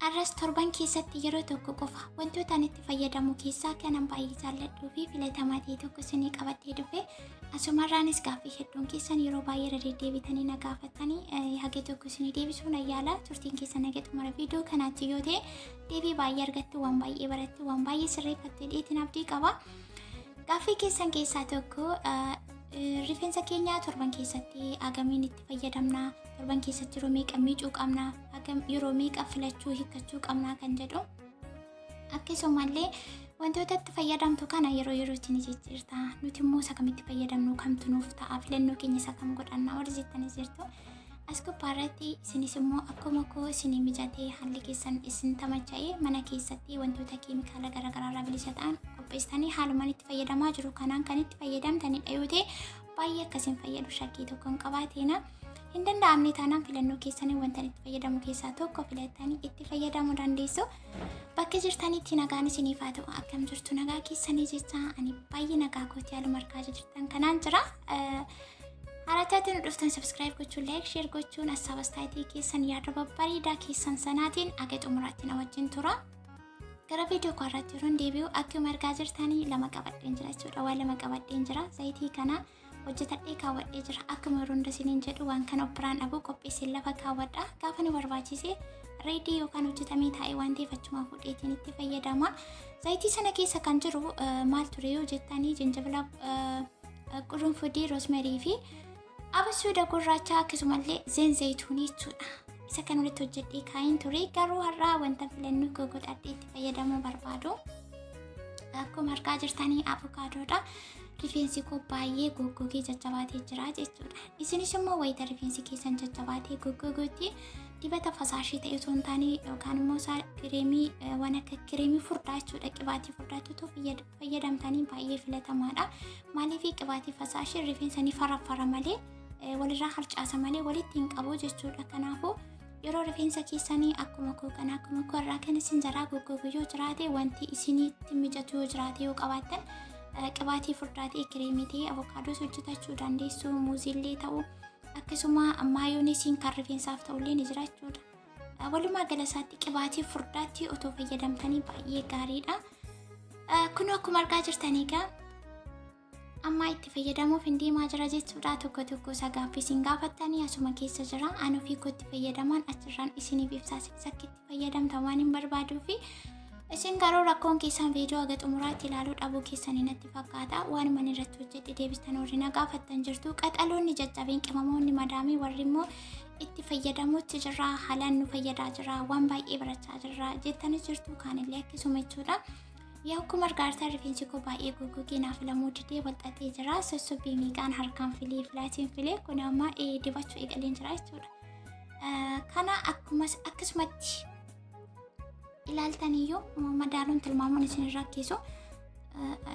Arras torban keessatti yeroo tokko qofa wantoota ani itti fayyadamu keessaa kanan baay'ee jaalladhuu fi filatamaa ta'e tokko isinii qabadhee dhufe. Asumarraanis gaaffii hedduun keessan yeroo baay'ee irra deddeebitanii na gaafattanii haga tokko isinii deebisuu nan yaala. Turtiin keessan haga xumura viidiyoo kanaatti yoo ta'e deebii baay'ee argattu, waan baay'ee barattu, waan baay'ee sirreeffattu jedheetiin abdii qaba. Gaaffii keessan keessaa tokko rifeensa keenya torban keessatti hagamiin itti fayyadamna, torban keessatti yeroo meeqa miicuu qabna, hagam yeroo meeqa filachuu hiikkachuu qabna kan jedhu. Akkasumallee wantoota itti fayyadamtu kana yeroo yerootti ni jijjiirta. Nuti immoo isa kamitti fayyadamnu, kamtu nuuf ta'a, filannoo keenya isa kam godhanna warri jettanis jirtu. As gubbaa irratti isinis immoo akkuma koo isinii mijatee haalli keessan isin tamacha'ee mana keessatti wantoota keemikaala garaagaraa irraa bilisa ta'an qopheessitanii haalumaan itti fayyadamaa jiru kanaan kan itti fayyadamtanidha yoo ta'e baay'ee akkasiin fayyadu shakkii tokko hin qabaateena. Hin danda'amne taanaan filannoo keessanii wanta itti fayyadamu keessaa tokko filattanii itti fayyadamuu dandeessu. Bakka jirtanitti nagaan isiniif haa ta'u. Akkam jirtu, nagaa keessanii jecha ani baay'ee nagaa kooti, haaluma argaa jirtan kanaan jira. Haaraatti nu dhuftan subscribe gochuun, like, share gochuun, hassaaba astaayitii keessan, yaada babbareedaa keessan sanaatiin aga xumuraatti na wajjin tura. Gara viidiyoo koo irratti yeroon deebi'u akkuma argaa jirtanii lama qabadheen jira jechuudha. Waan lama qabadheen jira. Zayitii kana hojjetadhee kaawwadhee jira. Akkuma yeroo hunda isiniin jedhu waan kana of biraan dhabuu qopheesseen lafa kaawwadha. Gaafa nu barbaachise ready yookaan hojjetamee taa'ee waan ta'eef achuma fuudheetiin itti fayyadama. Zayitii sana keessa kan jiru maal ture yoo jettanii, jinjibila, qurunfudii, rosemary fi abasuuda gurraacha akkasumallee zayituunii jechuudha. Isa kan walitti hojjedhee kaa'een ture, garuu har'aa wanta filannoo koo godhadhee itti fayyadamuu barbaadu. Akkuma argaa jirtanii avokaadoodha. Rifeensi koo baay'ee goggogee jajjabaatee jira jechuudha. Isinis immoo wayita rifeensi keessan jajjabaatee goggoguutti dibata fasaashii ta'e osoo hin taane yookaan immoo isaa kireemii, waan akka kireemii furdaa jechuudha. Qibaatii furdaatti otoo fayyadamtanii baay'ee filatamaadha. Maaliif, qibaatii fasaashii rifeensa ni faraffara malee, walirraa harcaasa malee walitti hin qabu jechuudha. Kanaafuu yeroo rifeensa keessanii akkuma koo kana, akkuma koo irraa kan isin jaraa goggogu yoo jiraate, wanti isinitti mijatu yoo jiraate, yoo qabaattan qibaatii furdaa ta'e, kireemii ta'e, avokaadoos hojjetachuu dandeessu, muuziillee ta'u, akkasuma maayoneesiin kan rifeensaaf ta'ullee ni jira jechuudha. Walumaa gala isaatti qibaatii furdaatti otoo fayyadamtanii baay'ee gaariidha. Kun akkuma argaa jirtan egaa amma itti fayyadamuuf hin deemaa jira jechuudha. Tokko tokko isaa gaaffii isin gaafattanii asuma keessa jira. Ani ofii kootti fayyadaman achirraan isiniif ibsaa akka itti fayyadamtan waan hin barbaaduu fi isin garuu rakkoon keessan viidiyoo haga xumuraatti ilaaluu dhabuu keessanii natti fakkaata. Waan mana irratti hojjedhe deebistan warri na gaafattan jirtu. Qaxaloonni jajjabeen, qimamoonni madaamii warri immoo itti fayyadamuutti jirra, haalaan nu fayyadaa jira, waan baay'ee barachaa jirra jettanis jirtu, kaanillee akkasuma jechuudha. Yaa, akkuma argaa jirtan rifeensi koo baay'ee goggogee naaf filamuu didee walxaxee jira. Sossobbii miiqaan harkaan filee filaatiin filee kun amma dibachuu eegaleen jira jechuudha. Kana akkasumatti ilaaltaniyyuu madaaluun tilmaamuun isin rakkisu.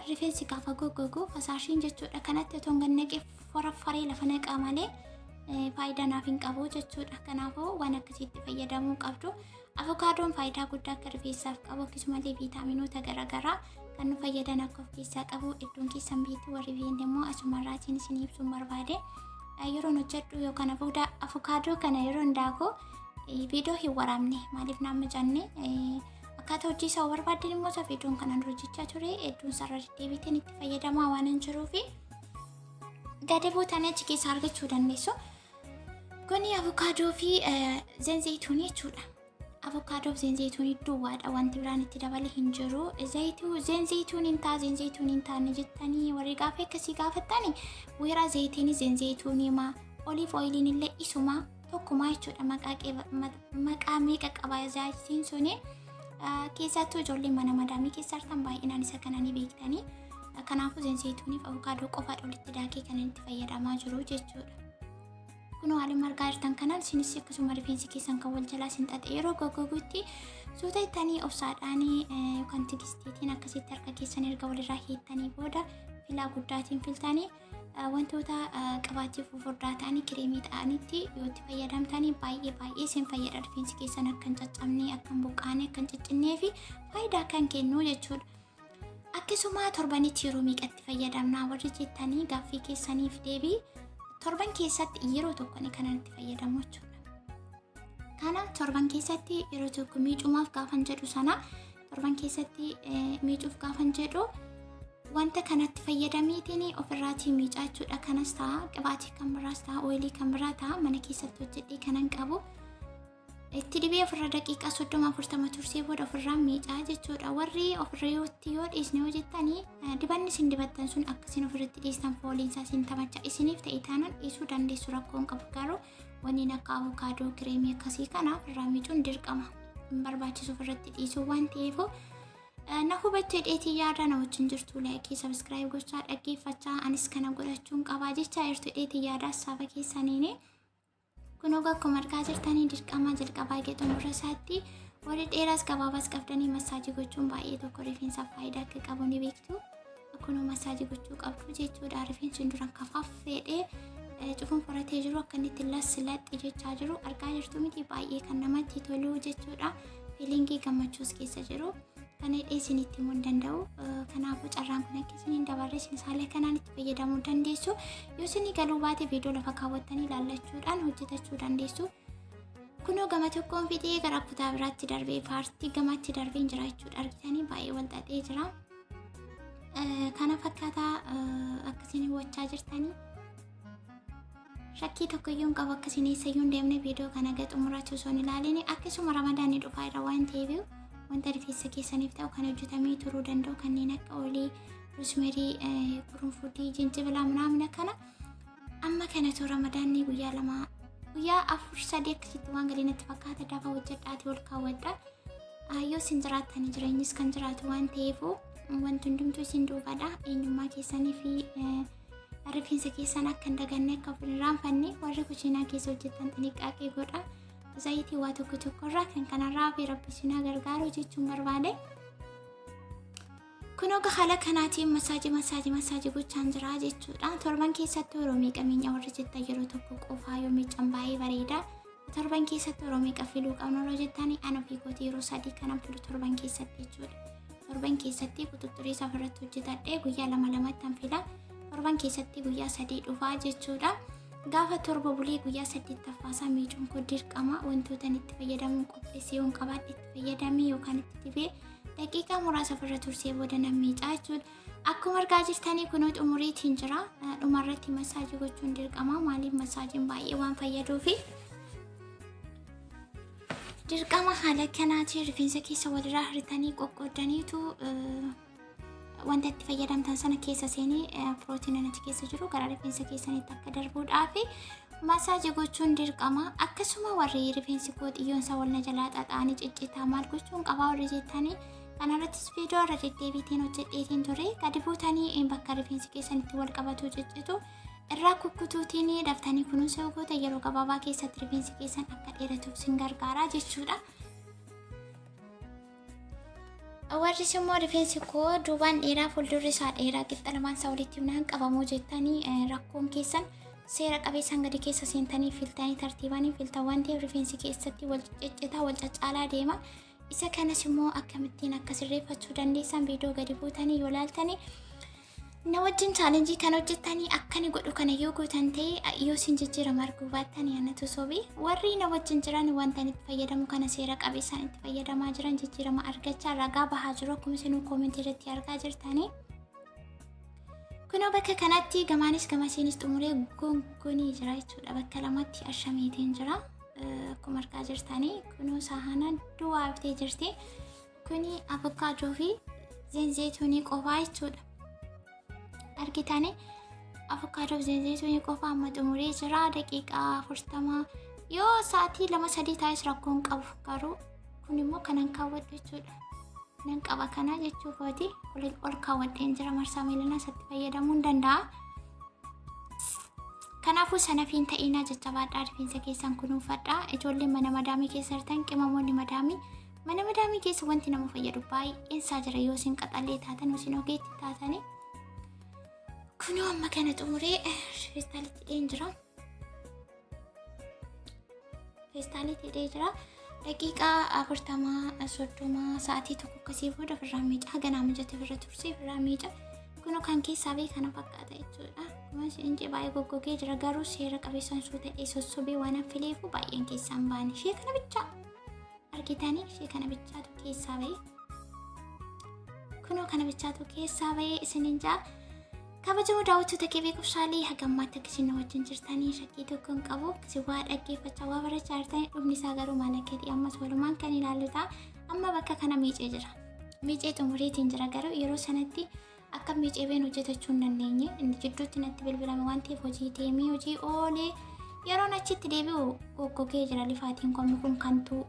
Rifeensi gaafa goggogu fasaashiin jechuudha. Kanatti otoo hin naqee faraffaree lafa naqaa malee faayidaa naaf hin qabu jechuudha. Kanaafuu waan akkasiitti fayyadamuu qabdu. Avokaadoon faayidaa guddaa akka rifeensaaf qabu, akkasumallee viitaaminoota garaagaraa kan nu fayyadan akka of keessaa qabu iddoon keessan beektu, warri beekne immoo asumarraatiin isin ibsuun barbaade. Yeroon hojjedhu yookaan avokaadoo kana yeroon daaku viidiyoo hin waraabne. Maaliif naan mijanne? Akkaataa hojii isaa barbaadden immoo isa viidiyoon kanaan hojjechaa ture hedduun sarara deddeebiitiin itti fayyadamaa waan hin jiruufi gadi buutanii achi keessaa argachuu dandeessu. Kuni avokaadoo fi zayituunii jechuudha. Avokaadoo fi zayituunii duwwaadha, wanti biraan itti dabale hin jiru. Zayituu zayituun ta'a, zayituun hin taane jettanii warri gaafa akkasii gaafattani, weeraa zayitiin zayituunii maa, olive oiliin illee isuma tokkumaa jechuudha. Maqaa meeqa qaba zayitiin suni? Keessattuu ijoolleen mana madaamii keessa jirtan baay'inaan isa kana ni beektanii. Kanaafuu zayituuniif avokaadoo qofaadha walitti daakee kan itti fayyadamaa jiru jechuudha. Kun haaluma argaa jirtan kanaan isinis akkasuma rifeensi keessan kan wal jalaa isin xaxe yeroo goggogutti suuta ittanii obsaadhaan yookaan tigistiitiin akkasitti harka keessan erga walirraa hiittanii booda filaa guddaatiin filtanii wantoota qibaatii fufurdaa ta'anii kireemii ta'anitti yoo itti fayyadamtanii baay'ee baay'ee isin fayyada, rifeensi keessan akka hin caccabne, akka hin buqqaane, akka hin ciccinnee fi faayidaa kan kennu jechuudha. Akkasuma torbanitti yeroo meeqatti fayyadamnaa warri jettanii gaaffii keessaniif deebii, torban keessatti yeroo tokko ni kanan itti fayyadamu jechuudha. Kana torban keessatti yeroo tokko miicumaaf gaafan jedhu sana torban keessatti miicuuf gaafan jedhu wanta kanatti fayyadameetiin ofirraatii miicaa jechuudha. Kanas ta'a, qibaatii kan biraas ta'a, ooyilii kan biraa ta'a, mana keessatti hojjedhee kanan qabu. Itti dibee ofirra daqiiqaa 30-40 tursee booda ofirraa miicaa jechuudha. Warri ofirratti yoo dhiisne yoo jettanii, dibanni isin dibattan sun akkasiin ofirratti dhiistan fooliinsaa isin tamacha isiniif ta'e taanaan dhiisuu dandeessu, rakkoon qabu. Garuu wanni akka avukaadoo, kireemii akkasii kana ofirraa miicuun dirqama. Hin barbaachisu ofirratti dhiisuu waan ta'eef. Na hubattu hidheetii yaada na wajjin jirtu, like, subscribe gochaa dhaggeeffachaa anis kana godhachuun qabaa jecha jirtu hidheetii yaada saba keessaniini. Kunoo akkuma argaa jirtanii dirqama jalqabaa eegee xumura isaatti warri dheeraas gabaabaas qabdanii massage gochuun baay'ee tokko rifeensaaf faayidaa akka qabu ni beektu. Kunoo massage gochuu qabdu jechuudha. Rifeensi duraan kafaaf fedhee cufuun foratee jiru akka inni itti las laxxi jechaa jiru argaa jirtu miti? Baay'ee kan namatti tolu jechuudha. Feeling gammachuus keessa jiru. Kana hidhee isinitti himuu hin danda'u. Kanaafuu carraan kun akka isin hin dabarre isin haala kanaan itti fayyadamuu dandeessu. Yoo isinii galuu baate viidiyoo lafa kaawwattanii ilaallachuudhaan hojjetachuu dandeessu. Kunoo gama tokkoon fixee gara kutaa biraatti darbee part gamatti darbee jira jechuudha. Argitanii, baay'ee wal xaxee jira. Kana fakkaataa akkasiin hubachaa jirtanii. Shakkii tokko iyyuu hin qabu akkasiin eessayyuu hin deemne viidiyoo kana gara xumuraatti osoo hin ilaalin. Akkasuma Ramadaanni dhufaa irra waan ta'eef wanta rifeensa keessaniif ta'u kan hojjetamee turuu danda'u kanneen akka oolii, rosemary, qurunfudii, jinjibilaa ምናምን kana amma kanatu Ramadaanni guyyaa 2, guyyaa 4, 3 akkasitti waan galii natti fakkaata, dafa hojjedhaatii ol kaawwadha. Yoo isin jiraattanii jireenyis kan jiraatu waan ta'eef wanti hundumtuu isin duubadha. Eenyummaa keessanii fi rifeensa keessan akka hin daganne, akka of hin irraanfanne warri kushiinaa keessa hojjetan ጥንቃቄ godha. Zayitii waa tokko tokkorraa kan kanarraa fi Rabbi isin gargaaru jechuun barbaade. Kunoo haala kanaatiin massage massage massage gochaan jira jechuudha. Torban keessatti yeroo meeqa miica warri jettan, yeroo tokko qofaa yoo miican baay'ee bareeda. Torban keessatti yeroo meeqa filuu qabna yeroo jettan, ana ofii kooti yeroo 3 kanan filu torban keessatti jechuudha. Torban keessatti quxuxxurii isaa ofirratti hojjetadhee guyyaa lama lamatti an fila. Torban keessatti guyyaa 3 dhufaa jechuudha. Gaafa 7 bulee guyyaa saddeettaffaasaa miicuun koo dirqama. Wantoota itti fayyadamuun qopheessee yoon qabaadhe itti fayyadamee yookaan itti dibee daqiiqaa muraasa ofirra tursee booda nan miicaa jechuudha. Akkuma argaa jirtanii kunoo xumuriitiin jira. Dhumarratti massage gochuun dirqama. Maaliif? Massageiin baay'ee waan fayyaduufi. Dirqama haala kanaatiin rifeensa keessa walirraa hiritanii qoqqoodaniitu wanta itti fayyadamtan sana keessa seenee pirootiin achi keessa jiru gara rifeensa keessanitti akka darbuudhaaf massage gochuun dirqama. Akkasuma warri rifeensi koo xiyyoon isaa walna jalaa xaxaanii ciccitaa maal gochuun qabaa warri jettanii, kanarrattis viidiyoo irra deddeebiitiin hojjedheetiin ture. Gadi buutanii bakka rifeensi keessanitti wal qabatu ciccitu irraa kukkutuutiin daftanii kunuunsa goota yeroo gabaabaa keessatti rifeensi keessan akka dheeratuuf sin gargaara jechuudha. Warris immoo rifeensi koo duubaan dheeraa, fuuldurri isaa dheeraa, qixxa lamaan isaa walitti himnaan qabamuu jettanii, rakkoon keessan seera qabeessaan gadi keessa seentanii filtanii tartiibanii filtan waan ta'eef rifeensi keessatti wal ciccitaa wal caccaalaa deema. Isa kanas immoo akkamittiin akka sirreeffachuu dandeessan viidiyoo gadi buutanii yoo laaltanii, na wajjin challenge kan hojjettanii akkani godhu kana yoo gootan ta'e, yoo isin jijjiirama arguu baattanii anatu sobe. Warri na wajjin jiran wanta itti fayyadamu kana seera qabeessaan itti fayyadamaa jiran jijjiirama argachaa ragaa bahaa jiru, akkuma isinuu comment irratti argaa jirtanii. Kunoo bakka kanatti gamaanis gamasiinis xumuree gongonii jira jechuudha. Bakka lamatti ashameetiin jira. Akkuma argaa jirtanii kunoo saahana duwwaa bitee jirti. Kuni avokaadoo fi zenzeetuunii qofaa jechuudha. Argitanii, avokaadoo fi zenzeetuunii qofaa amma xumuree jira. Daqiiqaa 40 yoo sa'aatii 2, 3 taa'es rakkoon qabu, garuu kun immoo kanan kaawwadhu jechuudha. Nan qaba kana jechuu kooti, ol kaawwadheen jira, marsaa miilanaa isatti fayyadamuu hin danda'a. Kanaafuu sanafiin ta'inaa, jajjabaadhaa, rifeensa keessan kunuunfadhaa. Ijoolleen mana madaamii keessa jirtan, qimamoonni madaamii, mana madaamii keessa wanti nama fayyadu baay'een isaa jira yoo isin qaxalee taatan, yoo isin ogeetti taatanii. Kunoo amma kana xumuree feestaalitti hidheen jira. Feestaalitti hidhee jira. Daqiiqaa 40, 30, sa'aatii 1 akkasii booda ofirraa miica. Haga naa mijate ofirra tursee ofirraa miica. Kun kan keessaa ba'e kana fakkaata jechuudha. Akkuma isin jedhe baay'ee goggogee jira, garuu seera qabeessaan suu ta'ee sossobee waan fileefu baay'een keessaan ba'an. Ishee kana bichaa argitanii, ishee kana bichaatu keessaa ba'e. Kunoo kana bichaatu keessaa ba'e isiniin jaa. Kabajamoo daawwattoota Qeebee Qubsaalee, haga ammaatti akka isin wajjin jirtanii shakkii tokko hin qabu. Akkasii waa dhaggeeffachaa, waa barachaa jirtanii, dhumni isaa garuu maal akka ta'e ammas walumaan kan ilaallu ta'a. Amma bakka kana miicee jira. Miicee xumuriitiin jira, garuu yeroo sanatti akka miicee been hojjetachuu hin dandeenye. Inni jidduutti natti bilbilame waan ta'eef hojii deemee hojii oolee yeroon achitti deebi'u goggogee jira lifaatiin kommi kun kantuu.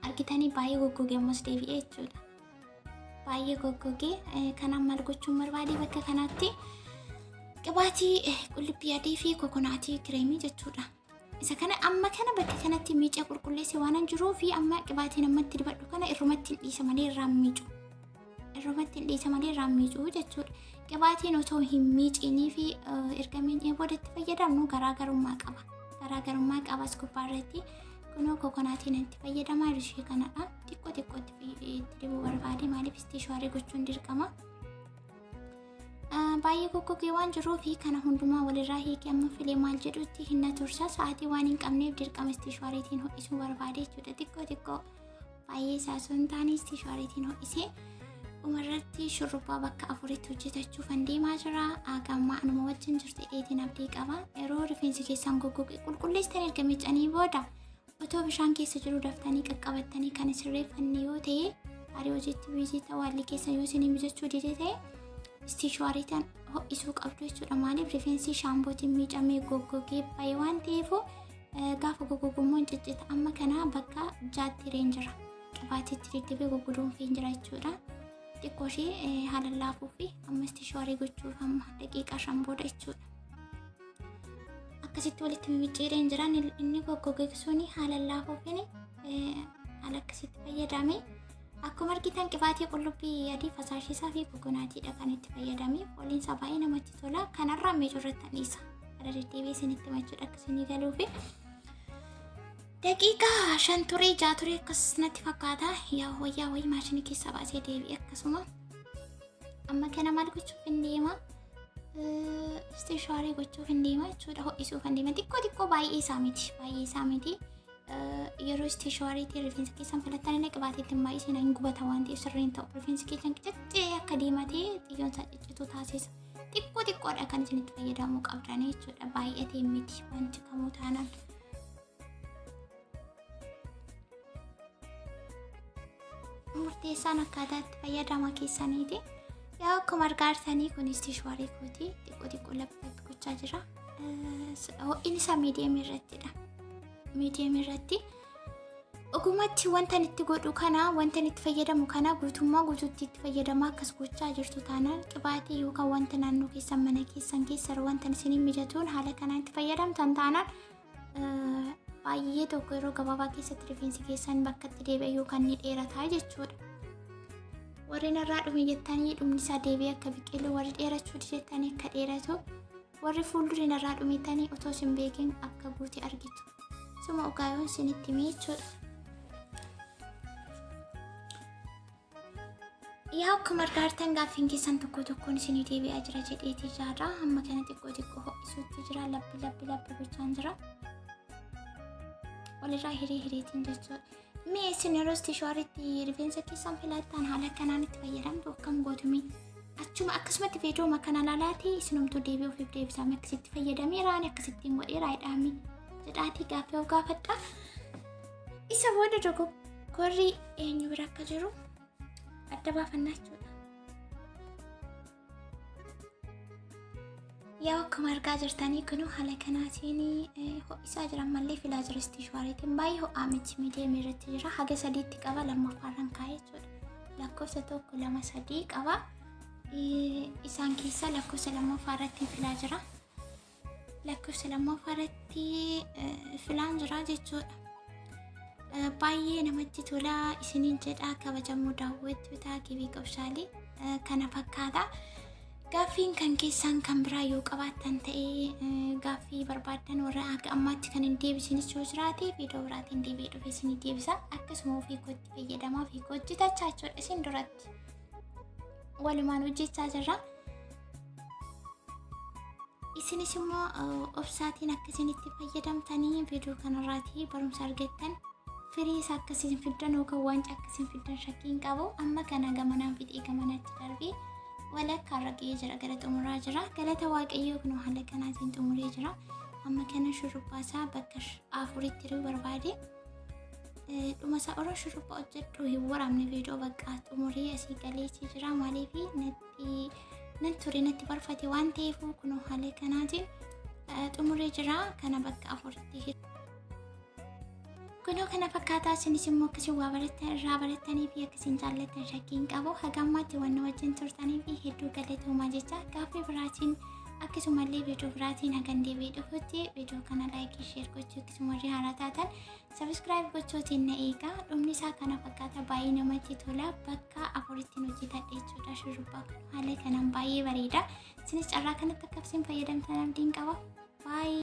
Argitanii, baay'ee goggogee ammas deebi'ee jechuudha. Baay'ee goggogee. Kanaan maal gochuun barbaade? Bakka kanatti qibaatii qullubbii adii fi coconut cream jechuudha. Isa kana amma kana bakka kanatti miicee qulqulleesse waan jiruu fi amma qibaatiin ammatti dibadhu kana irrumatti hin dhiisa malee irraan miicu. Irrumatti hin dhiisa malee irraan miicu jechuudha. Qibaatiin otoo hin miicinii fi erga miicee booda itti fayyadamnu garaagarummaa qaba. Garaagarummaa qabas gubbaa irratti kunoo coconutiin itti fayyadamaa jiru ishee kanadha. Xiqqoo xiqqoo itti dibuu barbaade, maaliif isteeshuwaarii gochuun dirqama. Baay'ee goggogee waan jiruu fi kana hundumaa walirraa hiikee amma filee maal jedhutti hin na tursa, sa'aatii waan hin qabneef dirqama isteeshuwaariitiin ho'isuu barbaade jechuudha. Xiqqoo xiqqoo, baay'ee isaa osoo hin taane isteeshuwaariitiin ho'isee dhumarratti shurrubbaa bakka afuritti hojjetachuufan deemaa jira. Hagammaa anuma wajjin jirtu dheetiin abdii qaba. Yeroo rifeensi keessan goggoge qulqulleessitanii erga miicanii booda otoo bishaan keessa jiru daftanii qaqqabattanii kan sirreeffanne yoo ta'e, gaarii hojiitti busy ta'uu haalli keessan yoo isinii mijachuu dide ta'e, istiishuwaariitiin ho'isuu qabdu jechuudha. Maaliif rifeensi shaambootiin miicamee goggogee bahe waan ta'eef gaafa goggogu immoo hin ciccita. Amma kana bakka jaatti hireen jira. Qibaatiitti diddibee goggodoonfee jira jechuudha. Xiqqoo ishee haala laafuu fi amma istiishuwaarii gochuuf amma daqiiqaa 5 booda jechuudha. Akkasitti walitti mimicciireen jira. Inni goggoge suni haala laafuufin haala akkasitti fayyadame. Akkuma argitan qibaatii qullubbii adii, fasaashiisaa fi coconutiidha kan itti fayyadame. Fooliin isaa baay'ee namatti tola. Kanarraa miicuu irratti dhiisa. Irra deddeebi'ee isinitti himachuudha akka isinii galuufi. Daqiiqaa 5 turee, 6 turee akkas natti fakkaata. Yaa wayyaa wayii maashinii keessaa baasee deebi'e akkasuma. Amma kana maal gochuuf hin deema? Isteeshaarii gochuuf hin deema jechuudha. Ho'isuuf hin deema. Xiqqoo xiqqoo, baay'ee isaa miti. Baay'ee isaa miti. Yeroo isteeshaariitti rifeensa keessan filattan illee qibaatiitti hin baay'isina, hin gubata waan ta'eef sirriin ta'u. Rifeensi keessan ciccee akka diimatee xiyyoon isaa ciccitu taasisa. Xiqqoo xiqqoodha kan isin itti fayyadamuu qabdan jechuudha. Baay'atee miti wanti kamuu taanaan. Murteessaan akkaataa itti fayyadama keessaniiti. Yaa akkuma argaa jirtanii kun isteeshaarii kooti. Xiqqoo xiqqoo lappi lappi gochaa jira. Ho'in isaa medium irrattidha. Medium irratti. Dhugumatti wanta itti godhu kana, wanta itti fayyadamu kana guutummaa guutuutti itti fayyadamaa akkas gochaa jirtu taanaan, qibaatii yookaan wanta naannoo keessan mana keessan keessa wanta isin mijatuun haala kanaan itti fayyadamtan taanaan, baay'ee tokko yeroo gabaabaa keessatti rifeensi keessan bakka itti deebi'a yookaan ni dheerataa jechuudha. Warri narraa dhume jettanii dhumni isaa deebi'ee akka biqilu, warri dheerachuu jettanii akka dheeratu, warri fuulduri narraa dhumettanii otoo isin beekin akka guute argitu. Suma ogaayoon isinitti himee jechuudha. Yaa akkuma argaa jirtan gaaffiin keessan tokko tokkoon isinii deebi'aa jira jedheeti jaadha. Amma kana xiqqoo xiqqoo ho'isuutti jira. Labbi labbi labbi gochaan jira. Walirraa hiree hireetiin jechuudha. Mee isin yeroo isteeshuwaariitti rifeensa keessan filattan haala kanaan itti fayyadamtu, akkam gootumii? Achuma akkasumatti viidiyooma kana ilaalaatii isinumtuu deebii ofiif deebisaa, akkasitti fayyadameera, ani akkasittiin godheera jedhaami jedhaatii gaaffii of gaafadha. Isa booda dogoggorri eenyu bira akka jiru adda baafannaa jechuudha. Yaa akkuma argaa jirtanii kun haala kanaatiin ho'isaa jira, ammallee filaa jira istiishwaariitiin. Baay'ee ho'aa miti, medium irratti jira. Haga sadiitti qaba, lammaffaarraan kaa'ee jechuudha. Lakkoofsa tokko, lama, sadii qaba. Isaan keessaa lakkoofsa lammaffaa irratti filaa jira. Lakkoofsa lammaffaa irratti filaan jira jechuudha. Baay'ee namatti tola isiniin jedha, kabajamoo daawwattoota Gibii Qabsaalii, kana fakkaata. Gaaffiin kan keessan kan biraa yoo qabaattan ta'ee, gaaffii barbaaddan warra akka ammaatti kan hin deebisinis yoo jiraate, viidiyoo biraatiin deebi'ee dhufe isinii deebisa. Akkasuma ofii kootti fayyadamaa ofii koo hojjetachaa jechuudha isin duratti. Walumaan hojjechaa jirra. Isinis immoo obsaatiin akkasiin itti fayyadamtanii viidiyoo kanarraatii barumsa argattan firii isaa akkasiin fiddan yookaan waancaa akkasiin fiddan shakkii hin qabu. Amma kana gamanaan fixee gamanatti darbee walakkaa irra ga'ee jira gara xumuraa jira. Galata Waaqayyoo kun haala kanaatiin xumuree jira. Amma kana shurrubbaa isaa bakka afuritti hiruu barbaade. Dhuma isaa oroo shurrubbaa hojjedhu hin waraabne viidiyoo bakka xumuree asii galeetii jira. Maaliif natti nan ture natti barfate waan ta'eef kunoo haala kanaatiin xumuree jira. Kana bakka afuritti hiru. Kunoo kana fakkaataa isinis immoo akkasiin waa barattan irraa barattanii fi akkasiin jaallattan shakkii hin qabu. Haga ammaatti waan nu wajjin turtanii fi hedduu galatoomaa jecha gaaffii biraatiin akkasumallee viidiyoo biraatiin hagan deebi'ee dhufutti viidiyoo kana like share gochuu akkasumallee haaraa taatan subscribe gochuutiin na eegaa. Dhumni isaa kana fakkaata baay'ee namatti tola. Bakka afurittiin hojjetadhe jechuudha shurrubbaa kun haala kanaan baay'ee bareeda. Isinis carraa kanatti akka isin fayyadamtan abdiin qaba. Baay'ee.